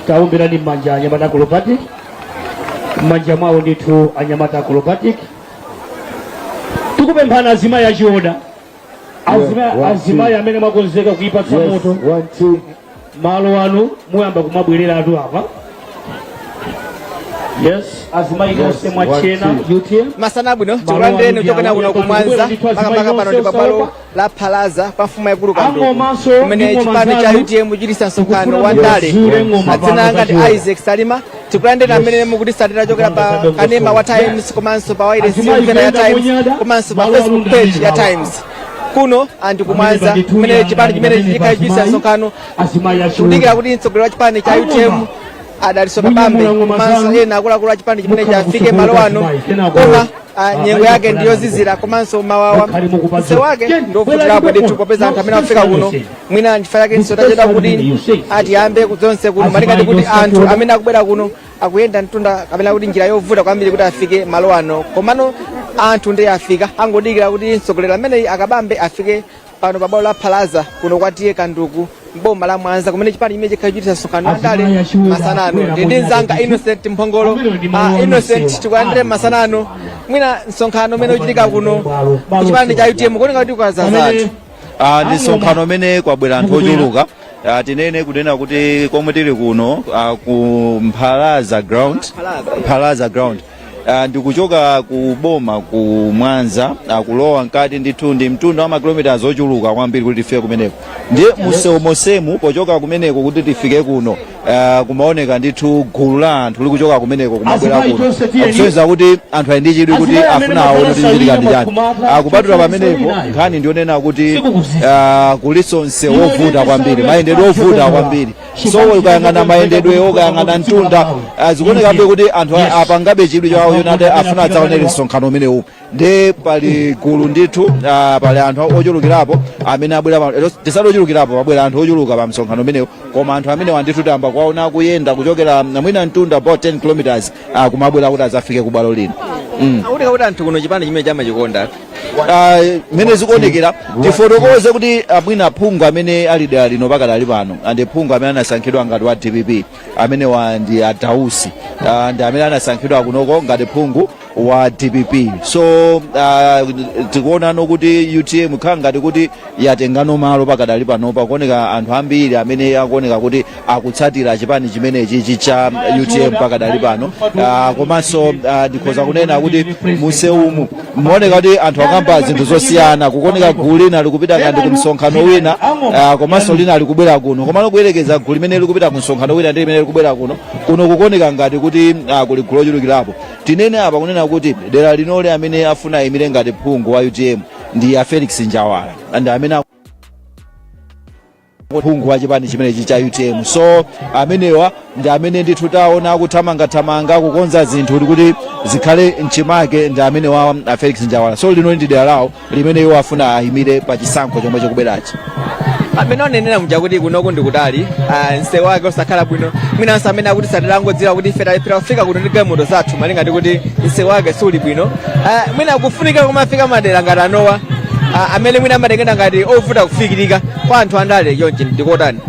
Taomberani m'manja anyamata acrobatic, m'manja mwawo ndithu anyamata acrobatic. Tikupemphana azimayi achiona, azimayi, One, azimayi two. amene mwakonzeka kuipatsa moto One, two. Malo anu, muyamba kumabwereratu apa. Yes, azimayi nonse mwachena One, two. UTM. Masana abwino. Malo Tikulandireni anu kuchokera kuno ndi ku Mwanza, awa, ndithu azimayi makamaka pano ndi nonse pabwalo osaopa. La Phalaza pa mfumu yaikulu Kanduku, Angomanso kumene ndi ng'oma chipani cha zanu. UTM chitisa msonkhano Tikufuna wa ndale. muzule ng'oma Adzina pano anga ndi zachiwona. Isaac Salima. Tikulandireni amene mukutisatira chokera pa Kupanga kanema wa zadongosolo. Times, komanso pa wireless Azimayi yomvera ya kuyenda Times, monyada, komanso pa malo Facebook anu page ya ndi awa. Times. Kuno anthu ku Pamene Mwanza, pandithu kumene ya chipani chimene pamene chikhale chitisa azimayi, msonkhano, azimayi achiona. tikudikira kuti mtsogoleri wa chipani cha Angoma. UTM a Dalitso Kabambe Munyamula ng'oma komanso zanu. ena akuluakulu a chipani chimene Mukhala chafike kutsogolo malo kwa ano, azimayi. Kenako, koma nyengo yake mayi ndiyozizira, komanso mawawa Mukhale mukupadza. msewu wake Ken, ndiovutirapo bwera ndithu, popeza anthu amene afika kuno, mwina nchifukwa chake tachedwa kuti atiyambe zonse kuno, malinga ndi kuti anthu amene akubwera kuno akuyenda mtunda kapena kuti njira yovuta kwambiri kuti afike malo ano. Komano anthu ndiye afika, angodikira kuti mtsogoleri ameneyi a Kabambe afike pano pa bwalo la Phalaza kuno kwa T/A Kanduku, mboma la Mwanza, kumene chipani chimene chikhala chitisa msonkhano wa ndale Azimayi achiuda, masana ano. kubwera Ndi ndi monyada mzanga ndithu. Innocent Mphongolo. Amene ndi malo Innocent, onsewa. tikulandire masana ano. Mwina msonkhano umene uchitika kuno ku chipani cha UTM kuoneka kuti kwazaza anthu. Ndi msonkhano umene kwabwera anthu ochuluka. Tinene kunena kuti komwe tili kuno ku Mphalaza ground. Phalaza, yeah. Phalaza ground. Ndikuchoka ku boma ku Mwanza, kulowa mkati ndithu ndi mtunda wa makilometers ochuluka kwambiri kuti tifike kumeneko. Ndiye musewu mosemu pochoka kumeneko kuti tifike kuno, kumaoneka ndithu gulu la anthu likuchoka kumeneko kumabwera Azimayi kuno, tonse tiyeni. kusonyeza kuti anthu ali ndi chidwi kuti Azimayi amene afuna aone kuti chichitika ndi chani. mwakumata, Kupatula chonse pamenepo, nayo. nkhani ndionena kuti Sikukuzisa. Kuliso msewu wovuta kwambiri, mayendedwe ovuta kwambiri. So ukayang'ana mayendedwe, ukayang'ana mtunda, zikuonekabe kuti anthu apangabe chidwi chawo chonati afuna adzaonere msonkhano umenewu. Ndi pali gulu ndithu, pali anthu ochulukirapo amene abwera tisati ochulukirapo, pabwera anthu ochuluka pa msonkhano umenewu. Koma anthu amenewa ndithu tayamba kuwaona akuyenda kuchokera mwina mtunda about 10 kilometers, kumabwera kuti adzafike ku bwalo lino. Akuoneka kuti anthu kuno chipani chimene chamachikonda. Mmene zikuonekera, tifotokoze kuti mwina phungu amene ali dera lino pakadali pano ndi phungu amene anasankhidwa ngati wa DPP, amene wa ndi a Dausi, ndi amene anasankhidwa kunoko ngati phungu wa DPP. So tikuonano kuti UTM khala ngati kuti yatengano malo pakadali panopa. Kuoneka anthu ambiri amene akuoneka kuti akutsatira chipani chimenechi cha UTM pakadali pano. Komanso ndikhoza kunena kuti musewumu muoneka kuti anthu akamba zinthu zosiyana. Kukoneka gulu lina likupita ngati ku msonkhano wina, komanso lina likubwera kuno. Komano kuyerekeza gulu limene likupita ku msonkhano wina ndi limene likubwera kuno, kuno kukoneka ngati kuti kuli gulu lochulukirapo. Tinene apa kunena kuti dera linoli amene afuna ayimire ngati phungu wa UTM ndi a Felix Njawala, ndi amene phungu wa chipani chimenechi cha UTM. So amenewa ndi amene ndithu taona akuthamangathamanga kukonza zinthu kuti zikhale mchimake, ndi amene wa a Felix Njawala. So lino ndi dera lawo limene iwo afuna ayimire pa chisankho chomwe chikubwerachi. Amene onenera muja kuti kunoku ndikutali, msewu wake osakhala bwino, mwinanso amene akuti satilangodziwa kuti ife talephera kufika kuno ndi galimoto zathu malinga ndi kuti msewu wake suli bwino. Mwina kufunika kumafika madera ngati anowa, amene mwina amatengedwa ngati ovuta kufikirika kwa anthu andale chonchi, ndikotani?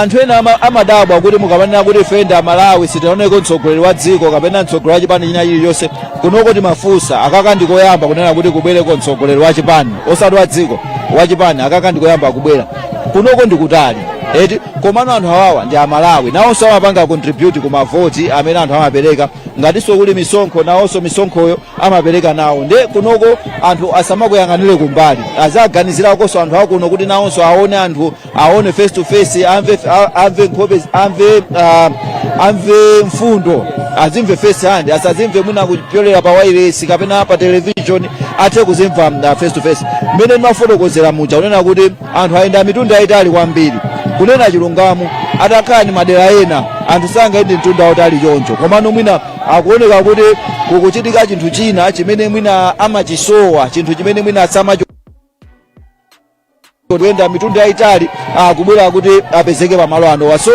Anthu ena amadabwa kuti mukamanena kuti ife ndi Amalawi, sitinaoneko mtsogoleri wa dziko kapena mtsogoleri wa chipani china chilichonse kunoko. Timafunsa akaka ndikoyamba kunena kuti kubwereko mtsogoleri wa chipani, osati wa dziko, wa chipani. Akaka ndikoyamba kubwera kunoko, ndikutali eti. Komano anthu awawa ndi Amalawi, nawonso amapanga contribute ku mavoti amene anthu amapereka. Ngatinso kuli misonkho, nawonso misonkhoyo amapereka nawo. Nde kunoko anthu asamakuyang'anire kumbali, azaganizirakonso anthu akuno kuti nawonso aone, anthu aone face to face, amve amve nkhope, amve mfundo, azimve first hand, asazimve mwina kupyolera pa wireless kapena pa television, athe kuzimva face to face. Mmene ndimafotokozera muja kunena kuti anthu ayenda mitunda yayitali kwambiri, kunena chilungamo, atakhala ndi madera ena anthu sangayende mtunda wautali choncho. Komano mwina akuoneka kuti kukuchitika chinthu china chimene mwina amachisowa, chinthu chimene mwina samacho kuyenda mitunda yayitali kubwera kuti apezeke pamalo anowa. So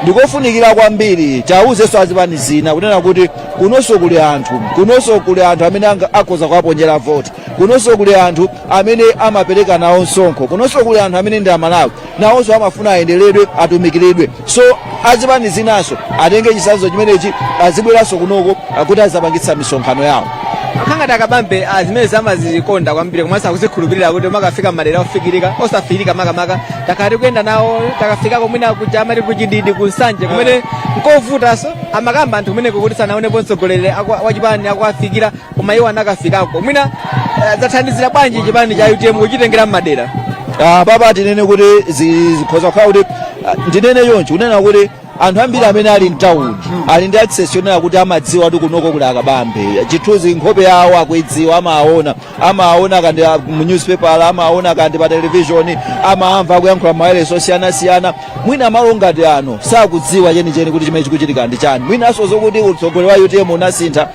ndikofunikira kwambiri tiawuzenso azipani zina kunena kuti kunonso kuli anthu, kunonso kuli anthu amene akhoza kuwaponyera voti, kunonso kuli anthu amene amapereka nawo msonkho, kunonso kuli anthu amene ndi Amalawi, nawonso amafuna ayenderedwe, atumikiridwe. So Azipani zinanso atenge chitsanzo chimenechi, azibweranso kunoko kuti azapangitsa misonkhano yawo. Akhangati akabambe zimene amazikonda kwambiri komanso akuzikhulupirira kuti makafika madera ofikirika, osafikirika, makamaka takhala tikuyenda nawo, takafikako mwina kuja amati kuchididi kunsanje kumene nkovutanso, amakamba anthu kumeneko kuti sanaonepo mtsogoleri wachipani akuwafikira, koma iwo anakafikako. Mwina zathandizira bwanji chipani cha UTM kuchitengera mmadera? Papa tinene kuti zikhoza kukhala kuti ndinene chonchi, kunena kuti anthu ambiri amene ali mtawuni ali ndi access yonena kuti amadziwa kuti kunoko kuli akabambe, chithunzi, nkhope yawo akuidziwa, amaona kandi mu newspaper, amaona kandi pa television, amaamva akuyankhula mawayilesi osiyanasiyana. Mwina malo ngati ano sakudziwa chenicheni kuti chimene chikuchitika ndi chani. Mwinanso zokuti utsogoleri wa UTM unasintha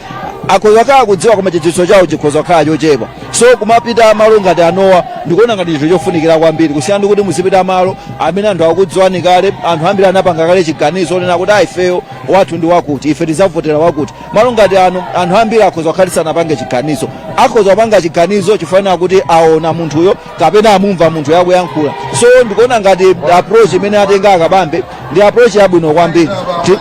akhoza kukhala kudziwa, koma chidziwitso chawo chikhoza kukhala chochepa. So kumapita malo ngati anowa ndikuona ngati chinthu chofunikira kwambiri, kusiyana ndi kuti muzipita malo amene anthu akudziwani kale, anthu ambiri anapanga kale chiganizo onena kuti ifeyo wathu ndi wakuti, ife tidzavotera wakuti. Malo ngati ano anthu ambiri akhoza kukhala sanapange chiganizo, akhoza kupanga chiganizo chifukwa kuti aona munthuyo kapena amumva munthu yakuyankhula. So ndikuona ngati approach imene atenga akabambe ndi approach yabwino kwambiri.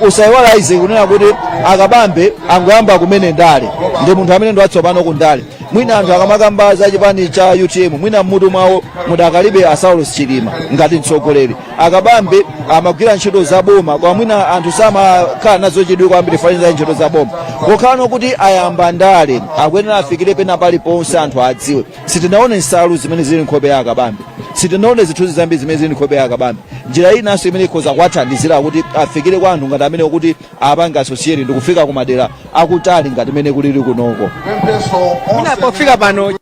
Usayiwala izi, kunena kuti akabambe angoyamba kumene ndale, ndi munthu amene ndi watsopano ku ndale. Mwina anthu akamakamba za chipani cha UTM, mwina mmutu mwawo mudakalibe a Saulos Chilima ngati mtsogoleri. Akabambe amagwira ntchito za boma, koma mwina anthu samakhala nazo chidwi kwambiri faniza ntchito za boma. Kokhala kuti ayamba ndale, akuyenera afikire pena paliponse anthu adziwe. Sitinaone nsalu zimene zili nkhope ya akabambe, sitinaone zithunzi zambiri zimene zili nkhope ya akabambe. Njira inanso imene ikhoza kuwathandizira kuti afikire kwa anthu ngati amene kuti apange associate ndi kufika kumadera akutali ngati imene kulili kunoko. Mwina pofika pano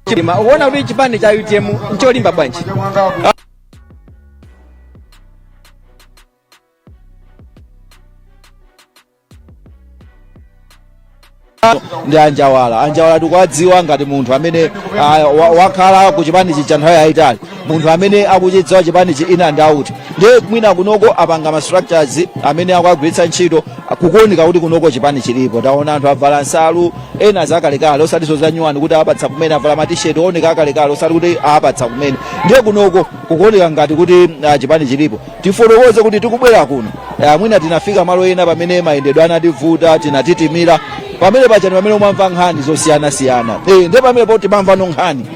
Chilima, ukuona kuti chipani cha UTM ncholimba bwanji? Ndi anjawala. Anjawala tikuwadziwa ngati munthu amene wakhala ku chipani chija nthawi yayitali, munthu amene akuchidziwa chipanichi in and out. Ndiye mwina kunoko apanga ma structures amene akuagwiritsa ntchito, kukuoneka kuti kunoko chipani chilipo. Taona anthu avala nsalu, ena zakalekale, osatinso zanyuwani kuti apatsa kumene, avala matisheti ooneka akalekale, osati kuti apatsa kumene. Ndiye kunoko kukuoneka ngati kuti chipani chilipo. Tifotokoze kuti tikubwera kuno, mwina tinafika malo ena pamene mayendedwe anativuta, tinatitimira pamene paja ndi pamene umamva nkhani zosiyanasiyana. Ndiye pamenepo timamvano nkhani,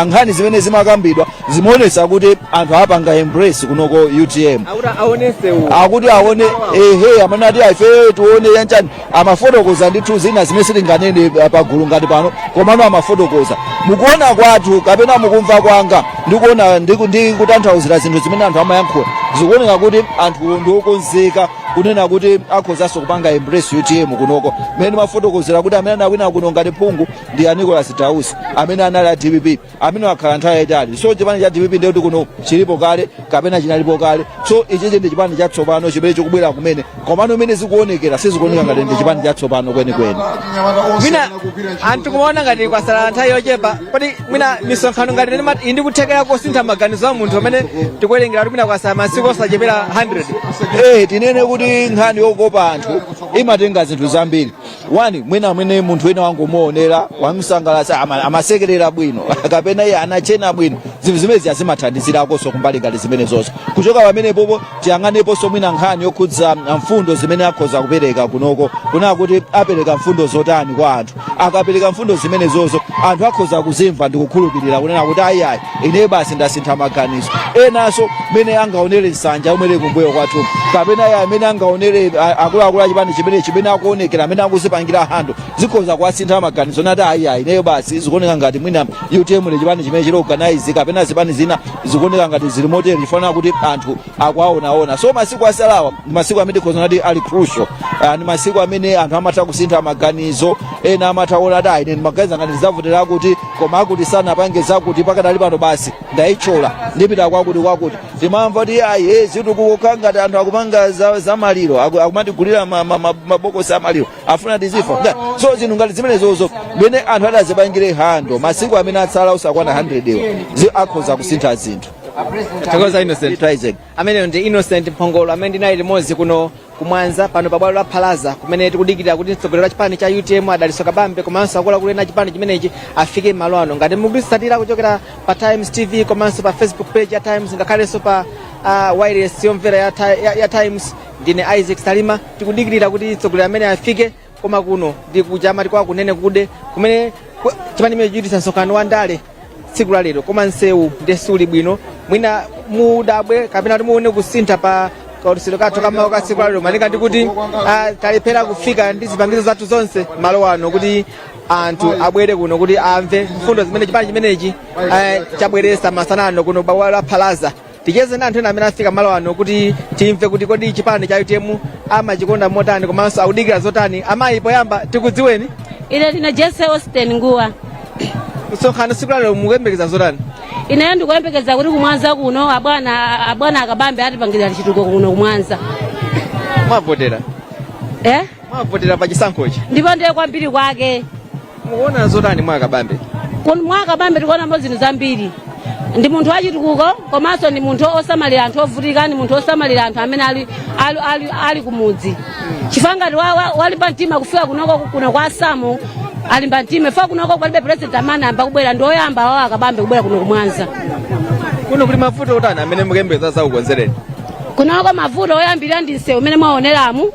nkhani zimene zimakambidwa zimaonetsa kuti anthu apanga embrace kunoko UTM. Akuti aonese uwu. Akuti aone, ehe, amene ati ife tione yanchani, amafotokoza ndithu zina zimene sitinganene pagulu ngati pano, komano amafotokoza mukuona kwathu kapena mukumva kwanga ndikuona ndi kutanthauzira zinthu zimene anthu amayankhula, zikuoneka kuti anthu ndi okonzeka kunena kuti akhozanso kupanga embrace UTM kunoko. Mmene ndimafotokozera kuti amene anawina kuno ngati phungu ndi a Nicholas Dausi amene anali a DPP, amene wakhala nthawi yayitali. So chipani cha DPP ndiye kuti kuno chilipo kale kapena chinalipo kale. So ichichi ndi chipani chatsopano chimene chikubwera kumene, komano imene zikuonekera sizikuoneka ngati ndi chipani chatsopano kwenikweni. Mwina anthu kumaona ngati kwasala nthawi yochepa, kodi mwina misonkhano ngati imene ndi kuthekera kosintha maganizo a munthu amene tikuwerengera kuti mwina kwasala masiku osachepera 100? Tinene kuti nkhani yokopa anthu imatenga zinthu zambiri. One, mwina mwene munthu wina wangomuonera wamusangalatsa, amasekerera bwino kapena iye anachena bwino, zinthu zimene azimathandizirakonso kumbali ngati zimenezonso. Kuchoka pamenepopo tiyang'aneponso mwina nkhani yokhudza mfundo zimene akhoza kupereka kunoko, kunena kuti apereka mfundo zotani kwa anthu. Akapereka mfundo zimenezozo anthu akhoza kuzimva ndi kukhulupirira kunena kuti ayi ayi, ine basi ndasintha maganizo. Enanso mene angaonere nsanja yomwe ili kumbuyo kwathu, kapena iye amene angaonere akuluakulu achipani chimene chimene akuonekera, amene akuzipangira handle, zikhoza kuwasintha maganizo nati ayi ayi, ineyo basi zikuoneka ngati mwina UTM ndi chipani chimene chili organize, kapena zipani zina zikuoneka ngati zili motere chifukwa kuti anthu akuwaonaona. So masiku asalawa ndi masiku amene tikhoza nati ali crucial. Ndi masiku amene anthu amatha kusintha maganizo. Ena amatha kuona ati ine ndimaganiza ngati ndidzavotera kuti, koma akuti sanapange zakuti, pakadali pano basi ndayitchola, ndipita kwakuti kwakuti. Timamva kuti ayi, zitukuko ngati anthu akupanga za maliro, akumatigulira mabokosi amaliro, afuna tizifa. So zinthu ngati zimenezozo mene anthu adazipangire handle, masiku amene atsala usakwana 100 ewa akhoza kusintha zinthu. Thokoza, Innocent. Ndithu, Isaac. Ameneyo ndi Innocent Mphongolo amene ndinali limodzi kuno kumwanza pano pa bwalo la Phalaza, kumene tikudikirira kuti mtsogoleri wa chipani cha UTM a Dalitso Kabambe komanso akuluakulu ena a chipani chimenechi afike malo ano. Ngati mukutitsatira kuchokera pa Times TV komanso pa Facebook page ya Times, ngakhalenso pa wireless yomvera ya Times, ndine Isaac Salima. Tikudikirira kuti mtsogoleri amene afike, koma kuno ndi kuchama kwa kunene kude kumene chipani chimene chichititsa msonkhano wa ndale tsiku la lero, koma nsewu ndiye suli bwino. Mwina mudabwe kapena kuti muone kusintha pa kaulutsidwe kathu kamawu ka tsiku la lero, malinga ndi kuti talephera kufika ndi zipangizo zathu zonse malo ano kuti anthu abwere kuno kuti amve mfundo zimene chipani chimenechi chabweretsa masana ano kuno bwalo la Phalaza. Ticheze ndi anthu ena amene afika malo ano kuti timve kuti kodi chipani cha UTM amachikonda motani komanso akudikira zotani. Amayi, poyamba tikudziweni. Ine ndine Jesse Austin Nguwa. Msonkhano tsiku lalero mukuyembekeza zotani? Ineyo ndikuyembekeza kuti kumwanza kuno abwana Akabambe atipangira chitukuko kuno kumwanza. Mwavotera? Eh? Mwavotera pa chisankhochi? Ndipo ndiye kwambiri kwake. Mukuona zotani mwa Akabambe? Mwa Akabambe tikuonamo zinthu zambiri. Ndi munthu wachitukuko, komanso ndi munthu osamalira anthu ovutika, ndi munthu osamalira anthu amene ali kumudzi, chifukwa ngati walimba mtima kufika kunoko kuno kwa Samu, alimba mtima chifukwa kunoko palibe president amene ayamba kubwera, ndi oyamba awo Akabambe kubwera kuno kumwanza. Kuno kuli mavuto otani amene mukuyembekeza zakukonzereni? Kunoko mavuto oyambirira ndi msewu umene mwaoneramu.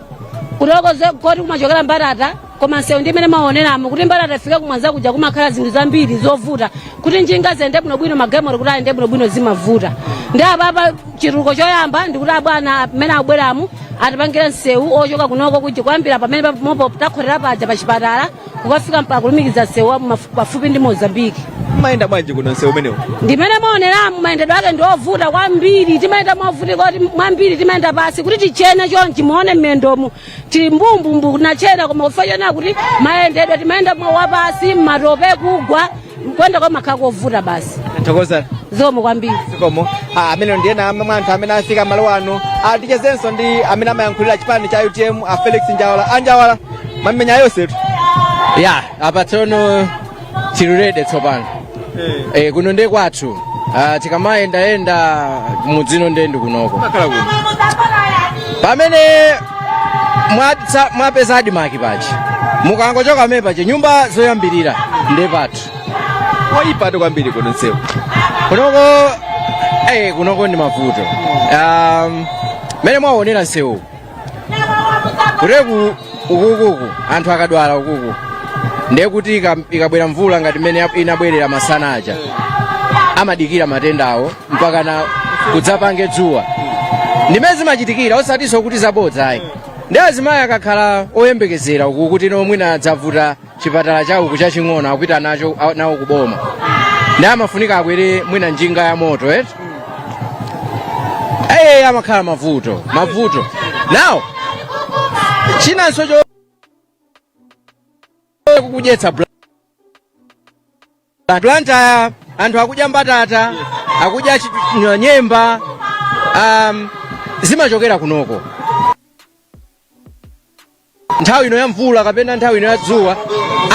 Kunoko koti kumachokera mbatata, koma msewu ndi imene mwaoneramo. Kuti mbatata ifike kumwanza kuja kumakhala zinthu zambiri zovuta, kuti njinga ziyende bwinobwino, magalimoto kuti ayende bwinobwino zimavuta. Ndi apapa chitukuko choyamba ndikuti abwana amene akubweramu atipangire msewu ochoka kunoko kuja, kuyambira pamene mopo takhotera paja pa chipatala kukafika mpaka kulumikiza msewu wa pafupi ndi Mozambiki. Mmayenda bwanji kuno msewu umenewu? Ndimene maoneramo, mayendedwe ake ndi ovuta kwambiri. Timayenda movutika kuti mwambiri timayenda pasi kuti tichene chonchi, muone mmendomu tili mbumbumbu nachena, koma kufa chonena kuti mayendedwe timayenda wapasi mmatope, kugwa kuyenda kwa makhala kovuta basi. Thokoza. Zikomo kwambiri. Zikomo. Amene ndi ena mwa anthu amene afika malo ano. Tichezenso ndi amene amayankhulira chipani cha UTM, a Felix Njawala. Anjawala, mamenya yonsetu. Ya, apa tsono tili ready tsopano. Kuno ndiye kwathu. Tikamayendayenda mudzino ndiye ndi kunoko. Makhala kuno. Pamene mwapeza ADMARC pachi, mukangochoka pamene pachi, nyumba zoyambirira ndiye pathu. Oyipatu kwambiri kuno msewu. Kunoko kunoko ndi mavuto. Mene mwaonera msewu kuteku ukukuku, anthu akadwala ukuku ndiye kuti ikabwera mvula ngati mmene inabwerera masana aja, amadikira matendawo mpaka na kudzapange dzuwa. Ndimene zimachitikira, osatinso kuti zabodza ayi. Ndi azimayi akakhala oyembekezera uku kuti no mwina adzavuta chipatala chawo kuchaching'ono akupita nacho nawo kuboma, ndi amafunika akwere mwina njinga ya moto eti, amakhala mavuto mavuto. Now chinanso cho kukudyetsa Blantyre, anthu akudya mbatata, akudya nyemba, zimachokera kunoko. Nthawi ino ya mvula kapena nthawi ino ya dzuwa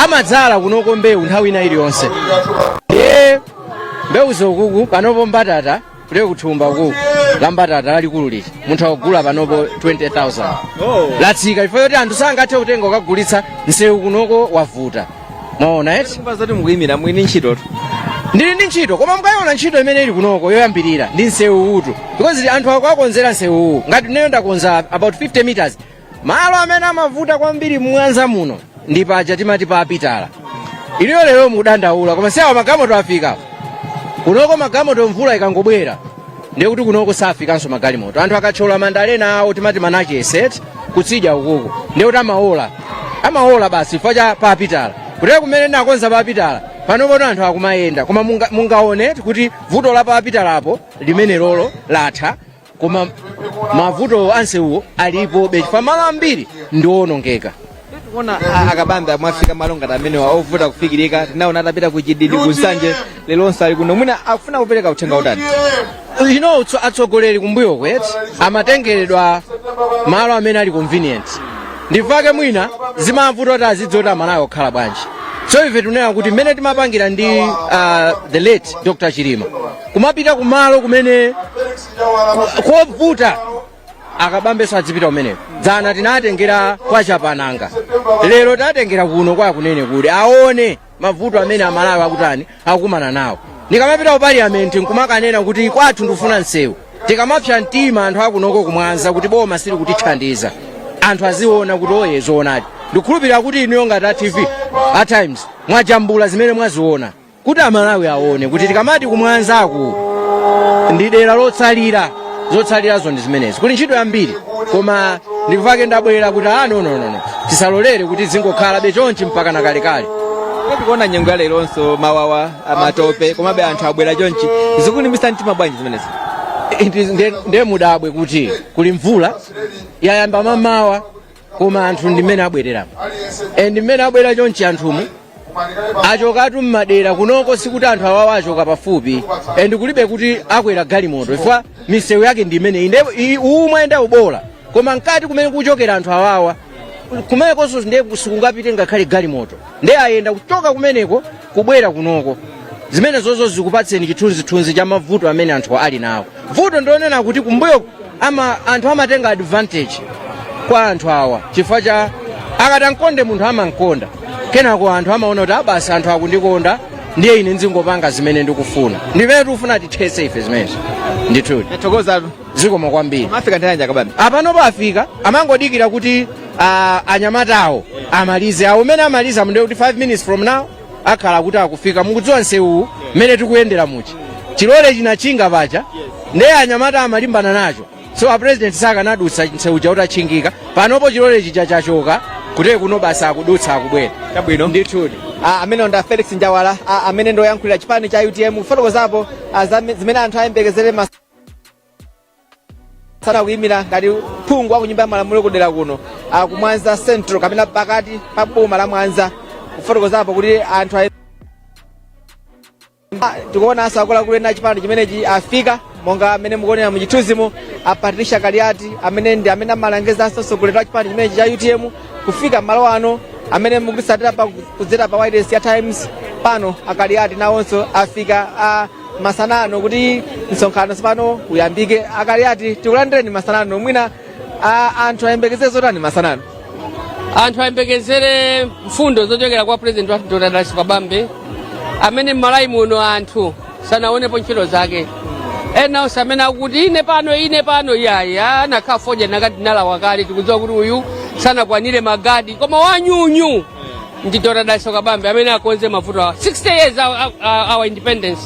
amadzala kunoko mbewu nthawi ina iliyonse. Ndiye mbewu zokuku panopo, mbatata kuteko kuthumba ukuku la mbatata lalikulu lija munthu akugula panopo 20,000. Latsika chifukwa choti anthu sangathe kutenga kukagulitsa, msewu kunoko wavuta, mwaona eti? Kumva zoti mukuyimira, mwini ntchitotu. Ndili ndi ntchito, koma mukayiona ntchito imene ili kunoko yoyambirira ndi msewu utu, because anthu akuakonzera msewuwu. Ngati ineyo ndakonza about 50 meters. Malo amene amavuta kwambiri mwanza muno ndi paja timati pa Apitala. Iliyo lero mukudandaula, koma siawa magalimoto afika kunoko. Magalimoto mvula ikangobwera ndiye kuti kunoko safikanso magalimoto. Anthu akathyola mandalena awo, timati manachese kutsidya ukuku, ndiye kuti amaola amaola basi chifukwa cha pa Apitala. Kutero kumene nakonza pa Apitala panopono anthu akumayenda, koma mungaone kuti vuto la pa Apitalapo limene lolo latha, koma mavuto ansewuwo alipobe chifukwa malo ambiri ndi owonongeka. Tikuona Akabambe mwafika malo ngati amenewa ovuta kufikirika. Tinaona atapita ku Chididi, ku Nsanje, leronso ali kuno. Mwina akufuna kupereka uthenga utani? Atsogoleri kumbuyo kweti amatengeredwa malo amene ali convenient, ndifake mwina zimavuta kuti azidziwa kuti Amalawi okhala bwanji. So ife tunena kuti mmene timapangira ndi the late Dr Chilima, kumapita kumalo kumene kovuta, akabambeso adzipita kumeneko. Dzana tinatengera kwa Chapananga, lero tatengera kuno kwa Kunene kuti aone mavuto amene Amalawi akutani, akukumana nawo. Ndikamapita ku parliament nkumakanena kuti kwathu ndikufuna msewu, tikamapsa mtima anthu akunoko kumwanza kuti boma sili kutithandiza, anthu aziona kuti oye, zoonadi. Ndikukhulupirira kuti inuyo ngati a TV, a Times, mwajambula zimene mwaziona kuti Amalawi aone kuti tikamati kumwanzaku ndi dera lotsalira, zotsalirazo ndi zimenezi. Kuli ntchito yambiri, koma ndikufake ndabwera kuti ah, no, no, no, no, tisalolere kuti zingokhala bechonchi mpaka na kalekale. Tikuona nyengo ya leronso, mawawa, amatope, komabe anthu abwera chonchi. Zikulimbitsa mtima bwanji zimenezi? Ndiye mudabwe kuti kuli mvula yayamba mamawa, koma anthu ndi mmene abwereramo, and mmene abwera chonchi anthumu achokatu mmadera kunoko. Sikuti anthu awawa achoka pafupi, and kulibe kuti akwera galimoto ifwa misewu yake ndi imene inde umwe enda ubola, koma mkati kumene kuchokera anthu awawa, kumenekonso ndiye sikungapite ngakhale galimoto. Ndiye ayenda kuchoka kumeneko kubwera kunoko. Zimene zozo zikupatseni chithunzithunzi cha mavuto amene anthu ali nawo. Vuto ndionena kuti kumbuyo anthu amatenga advantage kwa anthu awa, chifukwa cha akati ankonde munthu, amankonda. Kenako anthu amaona kuti abasi, anthu akundikonda, ndiye ine ndizingopanga zimene ndikufuna. Ndimene tikufuna tithetse ife zimenezo ndithudi. Tathokoza. Zikomo kwambiri. Afika nthawi yanji akabambe? Apanopo afika, amangodikira kuti anyamatawo amalize. Awo umene amaliza, mundiye kuti 5 minutes from now akhala kuti akufika. Mukudziwa nsewuwu mmene tikuyendera muchi, chilole chinachinga paja, ndiye anyamata amalimbana nacho, so a president sakanadutsa nsewu uja utachingika. Panopo chilole chija chachoka, kuti kuno basi akudutsa, akubwera. Chabwino. Ndithudi. Amene nda Felix Njawala, amene ndoyankhulira chipani cha UTM, kufotokozapo zimene anthu ayembekezere masana, kuyimira ngati phungu wa ku Nyumba ya Malamulo kudera kuno ku Mwanza Central kapena pakati pa boma la Mwanza, kufotokozapo kuti anthu tikuonanso akuluakulu ena achipani chimenechi afika, monga amene mukuonera muchithunzimo, a Patricia Kaliati, amene ndi amene amalangizanso mtsogoleri wa chipani chimenechi cha UTM, kufika malo ano amene mukutsatira pa kudzera pa wireless ya Times. Pano akaliati nawonso afika a masanano kuti msonkhano tsopano uyambike. Akaliati, tikulandireni masanano. Mwina anthu ayembekezere zotani masanano? Anthu ayembekezere mfundo zochokera kwa president wathu Dr Dalitso Kabambe, amene m'Malawi muno anthu sanaonepo ntchito zake. Ena onse amene akuti ine pano, ine pano, iyayi, anakhala foja nakati nalawa kale. Tikudziwa kuti uyu sanakwanire magadi, koma wanyunyu ndi Dr Dalitso Kabambe amene akonze mavuto awa. 60 years our independence.